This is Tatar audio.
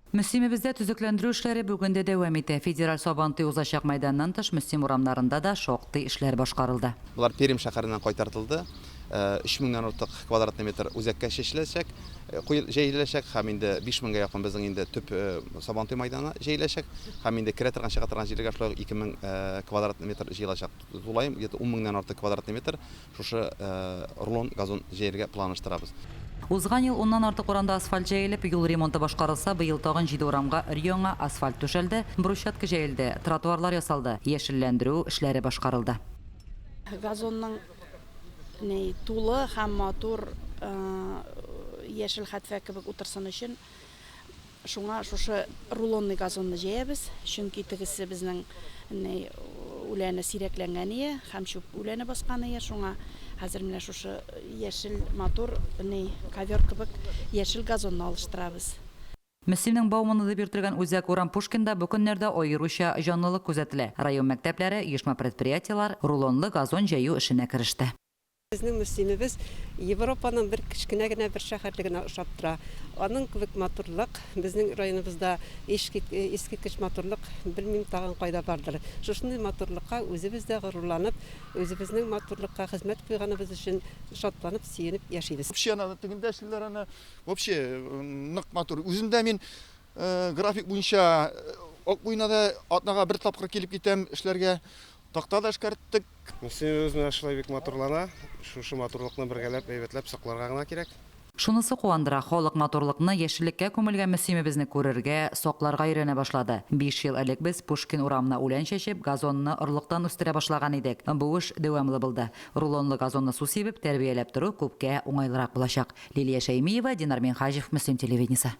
Мөслимебездә төзекләндерү эшләре бүген дә дәвам итә. Федераль Сабантуй узачак мәйданнан тыш, Мөслим урамнарында да шактый эшләр башкарылды. Болар Пермь шәһәреннән кайтартылды. Өч меңнән артык квадратный метр үзәккә чәчеләчәк, җәеләчәк һәм инде биш меңгә якын безнең инде төп Сабантуй мәйданы җәеләчәк һәм инде керә торган, чыга торган җирләргә шулай ук 2000 квадратный метр җыелачак. Тулаем где-то ун меңнән артык квадратный метр шушы рулон газон җәяргә планлаштырабыз. Узган ел уннан артык урамда асфальт җәелеп, юл ремонты башкарылса, быел тагын җиде урамга өр-яңа асфальт түшәлде, брусчатка җәелде, тротуарлар ясалды, яшелләндерү эшләре башкарылды. Газонның ни тулы һәм матур яшел хәтфә кебек утырсын өчен Шуңа шушы рулонный газонны җәябез, чөнки тегесе безнең ни үләне сирәкләнгән ие һәм чүп үләне баскан ие, шуңа хәзер менә шушы яшел матур ни ковер кебек яшел газонны алыштырабыз. Мөслимнең Бауманы дип йөртелгән үзәк урам Пушкинда бу көннәрдә аеруча җанлылык күзәтелә. Район мәктәпләре, оешма-предприятиеләр рулонлы газон җәю эшенә кереште. Безнең Мөслимебез Европаның бер кечкенә генә бер шәһәрлегенә ошап тора. Аның кебек матурлык безнең районыбызда искиткеч матурлык белмим тагын кайда бардыр. Шушындый матурлыкка үзебез дә горурланып, үзебезнең матурлыкка хезмәт куйганыбыз өчен шатланып, сөенеп яшибез. Вообще ана тегендә эшлиләр аны. Вообще нык матур. Үзем дә мин график буенча ак буена да атнага бер тапкыр килеп китәм эшләргә. Такта да эшкәрттек. Мөслимебез менә шулай бик матурлана. Шушы матурлыкны бергәләп, әйбәтләп сакларга гына кирәк. Шунысы куандыра, халык матурлыкны, яшеллеккә күмелгән Мөслимебезне күрергә, сакларга өйрәнә башлады. Биш ел элек без Пушкин урамына үлән чәчеп, газонны орлыктан үстерә башлаган идек. Бу эш дәвамлы булды. Рулонлы газонны су сибеп, тәрбияләп тору күпкә уңайлырак булачак. Лилия Шәймиева, Динар Минһаҗев, Мөслим телевидениесе.